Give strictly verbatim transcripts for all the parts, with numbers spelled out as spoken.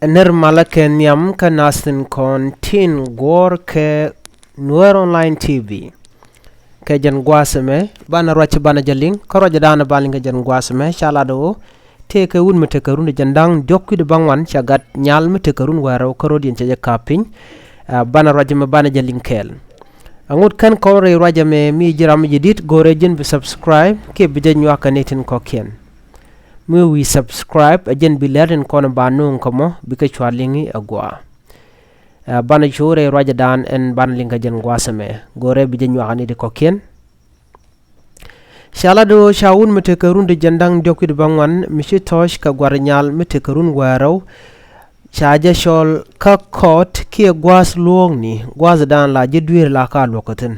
Nir malä kɛ nhiam kä nath tin kɔn tin guɔ̱ɔ̱r kɛ Nuer Online T V. Kɛ jɛn gua̱a̱th ɛmɛ banɛ ruac banɛ jɛ liŋ kä ruacdan banɛ liŋ kɛ jɛn gua̱a̱th ɛmɛ ca lat ɣöö tëëkɛ wut mi tekɛ run ti jiɛn da̱ŋ diɔ̱k wi̱cdɛ baŋuan ca gat nyal mi tekɛ run wäl rɛw kä rɔ̱diɛn cɛ jɛ ka̱p piny. Ɛ, banɛ ruac ɛmɛ banɛ jɛ liŋ kɛɛl. Aŋot kän kɔn rɛy ruac ɛmɛ mi ji̱ ram mi ji̱ di̱t go̱o̱rɛ ji̱n bi subscribe kiɛ bi jɛ nyuak kɛ ni tin kɔ̱kiɛn. Mi wi̱i̱ subscribe ɛ jɛn bi lɛr tin kɔn ba nööŋ kä mɔ bikɛ cua liŋi ɛ gua̱a̱. Ɛ, banɛ cu rɛy ruacdan ɛn banɛ liŋ kä jɛn gua̱a̱th ɛmɛ go̱o̱rɛ bi jɛ nyuak kɛ ni ti kɔ̱kiɛn. Ca lat ɣöö ca wut mi tekɛ run ti jiɛn da̱ŋ diɔ̱k wi̱cdɛ baŋuan mi ci tɔ̱ɔ̱c kɛ gua̱r nyal mi tekɛ run wäl rɛw. Ca jɛ cɔl kä kɔt kiɛ gua̱a̱th luɔ̱ɔ̱kni gua̱a̱thdan la ji̱ dueeri la ka luɔ̱k kä thi̱n.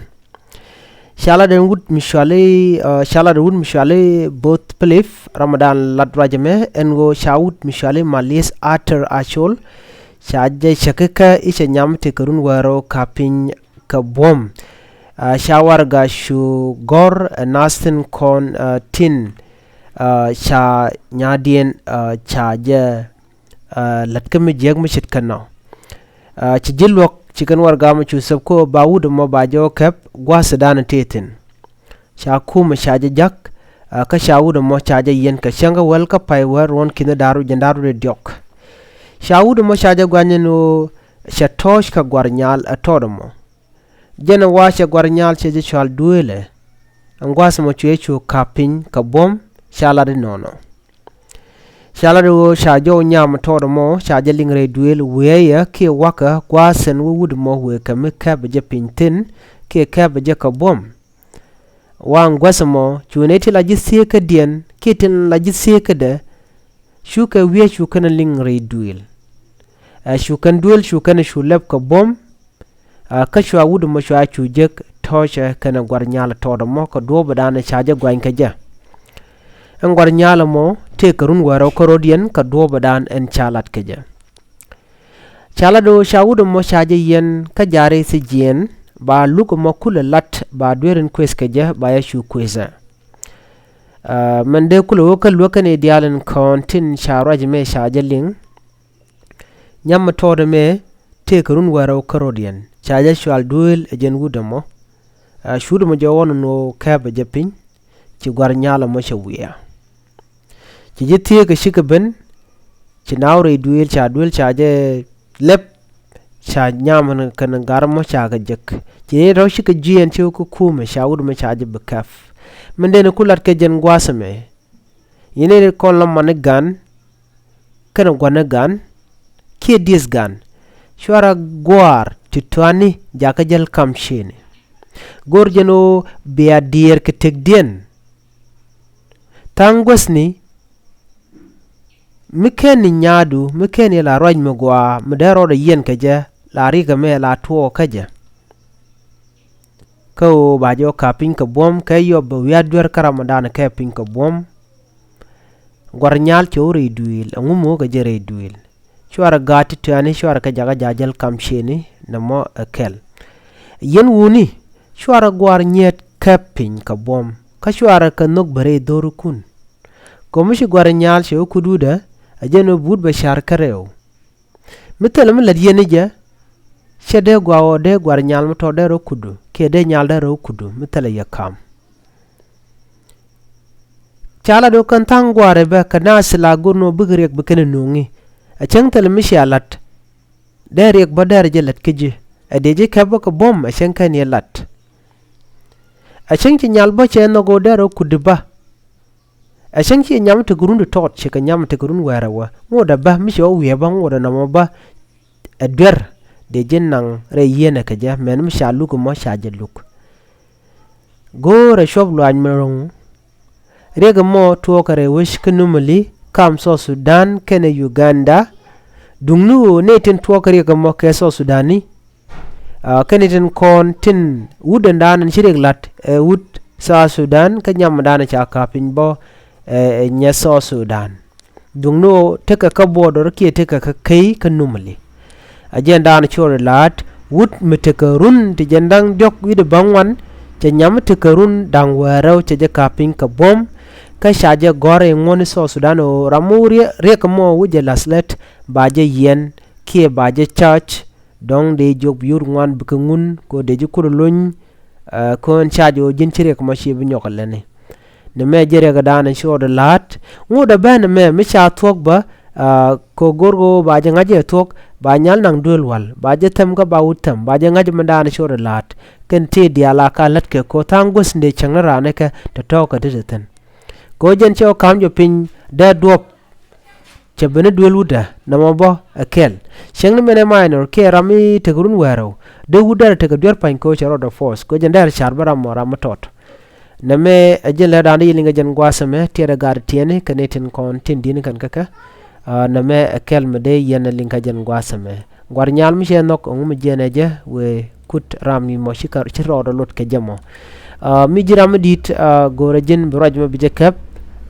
Ca lat ɛn wut mi cuali, ɛ, ca lat ɛn wut mi cuali Both Pilip ramdan lat ruac ɛmɛ ɛn ɣöö ca wut mi cuali Malieth Ater Acol. Ca jɛ cäkikä i̱ cɛ nyam tekɛ run wäl rɛw ka̱p piny kɛ buɔ̱m. Ɛ, ca warɛga cu gɔ̱r ɛ nath tin kɔn, ɛ, tin, ɛ, ca nyadiɛn, ɛ, ca jɛ, ɛ, lät kä mi jiäk mi ce̱tkɛ nɔ. Ɛ, ci ji̱ luɔ̱k ci kɛn warɛga mɔ cu thöp kä ba wut ɛmɔ ba jɛ wä kɛp gua̱a̱thdan tëë thi̱n. Ca kumɛ ca jɛ ja̱k, ɛ, kä ca wut ɛmɔ ca jɛ yiɛn kɛ cäŋ kä wäl kä pay wäl ruɔ̱n ki̱n da̱r wi̱cdɛ jiɛn da̱r wi̱cdɛ diɔ̱k. Ca wut ɛmɔ ca jɛ gua̱ny ɛn ɣöö cɛ tɔ̱ɔ̱c kɛ gua̱r nyal ɛ tɔɔt ɛmɔ. Jɛn ɛ wa cɛ gua̱r nyal cɛ jɛ cual duëëlɛ. Ɛn gua̱a̱th ɛmɔ cuɛ cu ka̱p piny kɛ buɔ̱m ca lat inɔnɔ. Ca lat ɣöö ca jɔw nyam tɔɔt ɛmɔ ca jɛ liŋ rɛy duëël wëë yɛ kiɛ wakä gua̱a̱th ɛn wä wut ɛmɔ wëë kɛ mi kɛpɛ jɛ piny thi̱n kiɛ kɛpɛ jɛ kɛ buɔ̱m. Waŋ gua̱th ɛmɔ cu nɛy tin la ji̱ thieekädiɛn kiɛ tin la ji̱ thieekädɛ. Cukɛ wiee cu kɛn liŋ rɛy duëël. Ɛ, cu kɛn duëël cu kɛn cu lɛp kɛ buɔ̱m. Ɛ, kä cua wut ɛmɔ cua cu jek tɔ̱ɔ̱cɛ kɛnɛ gua̱r nyal tɔɔt ɛmɔ kɛ duɔ̱ɔ̱pdan ca jɛ gua̱ny kɛ jɛ. Ɛn gua̱r nyal ɛmɔ tëëkɛ run wäl rɛw kä rɔ̱diɛn kɛ duɔ̱ɔ̱pdan ɛn ca lat kɛ jɛ. Ca lat ɣöö ca wut ɛmɔ ca jɛ yiɛn kä ja̱ri thi̱jiɛn ba luk ɛmɔ kulɛ lat ba dueer in kuëth kɛ jɛ ba yɛ cu kuëthɛ. Ɛ, mɛn dee kulɛ wä kä luäk kɛn i̱ diaal in kɔn tin ca ruac ɛmɛ ca jɛ liŋ. Nyam mi tɔɔt ɛmɛ tëëkɛ run wäl rɛw kä rɔ̱diɛn ca jɛ cual duëël ɛ jɛn wut ɛmɔ. Ɛ, cu wut ɛmɔ jɛ ɣɔn ɛn ɣöö kɛpɛ jɛ piny. Ci gua̱r nyal ɛmɔ cɛ wiaa. Ci ji̱ thieekä cikɛ ben. Ci naaw rɛy duëël ca duëël ca jɛ lɛp. Ca nyam kɛn gar ɛmɔ ca kɛ jek. Ci rɛy rɔ̱ cikɛ jiɛɛn ci wä kä kumɛ ca wut ɛmɔ ca jɛ bi kɛp. Min den ku lat kɛ jɛn gua̱a̱th ɛmɛ. Yɛn in kɔn la mani gan kɛnɛ gua̱ni gan kiɛ dieth gan. Cuarɛ gua̱a̱r ti tuani jakä jäl kam ciëëni. Go̱r jɛn ɣöö bia diɛɛr kɛ tëkdiɛn. Tha̱a̱ŋ guäthni mi ken ni nyaadu mi ken ni la ruac mi gua̱a̱ mi dee rɔɔdɛ yiɛn kɛ jɛ la rikä mɛ la tuɔɔk kä jɛ. Kä ɣöö ba jɛ wä ka̱p piny kɛ buɔ̱m kɛ yɔp bɛ wi̱i̱ a duer kä ramɔdan kɛ piny kɛ buɔ̱m. Gua̱r nyal cɛ wä rɛy duëël ɛŋu mi wä kɛ jɛ rɛy duëël. Cuarɛ gaat ti tɛ̈ni cuarɛ kɛ jakä ja̱ jäl kam ciëëni nɛmɔ ɛ kɛl. Yɛn wuni cuarɛ gua̱r nyiet kɛp piny kɛ buɔ̱m kä cuarɛ kɛ nhök bɛ rɛy dho̱rikun. Kɛ mi ci gua̱r nyal cɛ wä kut wutdä ɛ jɛn wä but bɛ ca̱r kä rɛw. Mi thilɛ mi lät yɛn ni jɛ cɛ dee gua̱a̱ ɣɔɔ dee gua̱r nyal mi tɔ̱ dee rɔ kutdu kiɛ dee nyal dee rɔ kutdu mi thilɛ yɛ ka̱m. Ca lat ɣöö kɛn tha̱a̱ŋ gua̱a̱r ɛ bä kɛ naath la go̱r nɔ bikɛ riɛk bi kɛn ɛ nuɔ̱ŋi. Ɛ cäŋ thilɛ mi cia la̱t. Dee riɛk bä dee rɛ jɛ la̱t kä ji̱ ɛ dee ji̱ kɛp bä kɛ buɔ̱m ɛ cäŋ kɛn yɛ la̱t. Ɛ cäŋ ci nyal bä cɛ nhɔk ɣöö dee rɛ kut di bä. Ɛ cäŋ ci nyam tekɛ run di tɔɔt cikɛ nyam tekɛ run wɛɛrɛ wä ŋot ɛ bä mi cɛ wä wiee bä ŋot ɛ nɔmɔ bä. Ɛ duer dee ji̱ naŋ rɛy yieenɛ kɛ jɛ mɛn mi ca luk ɛmɔ ca jɛ luk. Go̱o̱rɛ cuɔp luaac mi ro̱ŋ. Riɛk ɛmɔ tuɔɔkɛ rɛy wec kä Numali kam South Sudan kɛnɛ Uganda. Duŋni ɣöö nɛy tin tuɔɔkɛ riɛk ɛmɔ kɛ South Sudan ni. Aa, kɛnɛ tin kɔn tin wut ɛn daanɛ ci riɛk la̱t ɛ wut South Sudan kä nyam ɛn daanɛ ca ka̱p piny bä ɛ nyɛ South Sudan. Duŋni ɣöö tekɛ kä border kiɛ tekɛ kä key kä Numali. A jɛn daanɛ cɔɔl i̱ la̱a̱t wut mi tekɛ run ti jɛn da̱ŋ diɔ̱k wi̱cdɛ bäŋuan cɛ nyam tekɛ run da̱ŋ wäl rɛw cɛ jɛ ka̱p piny kɛ buɔ̱m. Kä ca jɛ gɔ̱r i̱ ŋuɔ̱tni South Sudan ɣöö ram mi wä riɛk ɛmɔ wä jɛ la̱th lät ba jɛ yiɛn kiɛ ba jɛ charge. Dɔ̱ŋ dee jiök bi yio̱w ŋuan bikɛ ŋun kɛ ɣöö dee ji̱ kut lony. Kɛ ɣöö ɛn charge ɣöö ji̱n ci riɛk mɔ ci bi nyɔk ɛ lätni. Nɛmɛ jɛn riɛkdan ci rɔɔdɛ la̱a̱t. Ŋotdɛ bä nɛmɛ mi ca thuɔ̱k bä, kɛ ɣöö go̱r ɣöö ba jɛ ŋa̱c ɛ thuɔ̱k, ba nyal naŋ duëël wal, ba jɛ thɛm kä ba wut thɛm, ba jɛ ŋa̱c mindan ci rɔɔdɛ la̱a̱t. Kɛn tëë diaal a ka la̱tkɛ kɛ ɣöö tha̱a̱ŋ guäth in dee cäŋ ni raan nikɛ tɔ̱tɔ̱ kɛ tetdɛ thi̱n. Kɛ ɣöö jɛn cɛ ɣöö ka̱m jɔk piny dee duɔ̱p. Cɛ ben ni duëël wutdä nɔmɔ bä ɛ kɛl. Cäŋ ni mɛn ɛ minor kiɛ ram mi tekɛ run wäl rɛw, dee wut dɛrɛ tekɛ duer pa̱ny kɛ ɣöö cɛ rɔɔdɛ force, kɛ ɣöö jɛn dɛrɛ car bä ram mɔ ram mi tɔt. Nɛmɛ ɛ jɛn lɛrdan dee yɛ liŋ kɛ jɛn gua̱a̱th ɛmɛ, tiɛɛrɛ gaat tiɛɛni kɛ nɛy tin kɔn tin di̱t ni kɛn kä kɛ. Nɛmɛ ɛ kɛl mi dee yɛn ɛ liŋ kɛ jɛn gua̱a̱th ɛmɛ. Gua̱r nyal mi cɛ nhɔk ɛŋu mi jiɛɛnɛ jɛ wëë kut ram mi mɔ ci rɔɔdɛ lot kɛ jɛ mɔ. Mi ji̱ ram mi di̱i̱t, go̱o̱rɛ ji̱n bi ruac mɔ bi jɛ käp.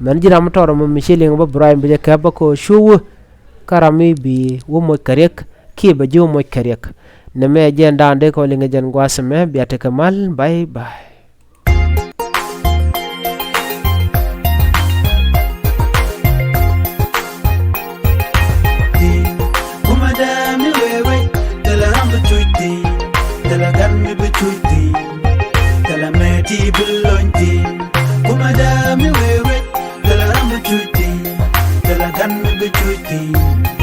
Mɛn ji̱ ram mi tɔt ɛmɔ mi ci liŋ bä bi ruac mɔ bi jɛ käp bä kɛ ɣöö cu wä kä ram mi bi wä moc kɛ riɛk kiɛ bɛ ji̱ wä moc kɛ riɛk. Nɛmɛ ɛ jɛn dan dee kɔn liŋ kɛ jɛn gua̱a̱th ɛmɛ, bia tekɛ mal. Bye bye. Kumɛ dee mi wee wec, thilɛ ram bi cuc thi̱n, thilɛ gan mi bi cuc thi̱n, thilɛ mɛ ti bi lony thi̱n. Kumɛ dee mi wee wec, thilɛ ram bi cuc thi̱n, thilɛ gan mi bi cuc thi̱n.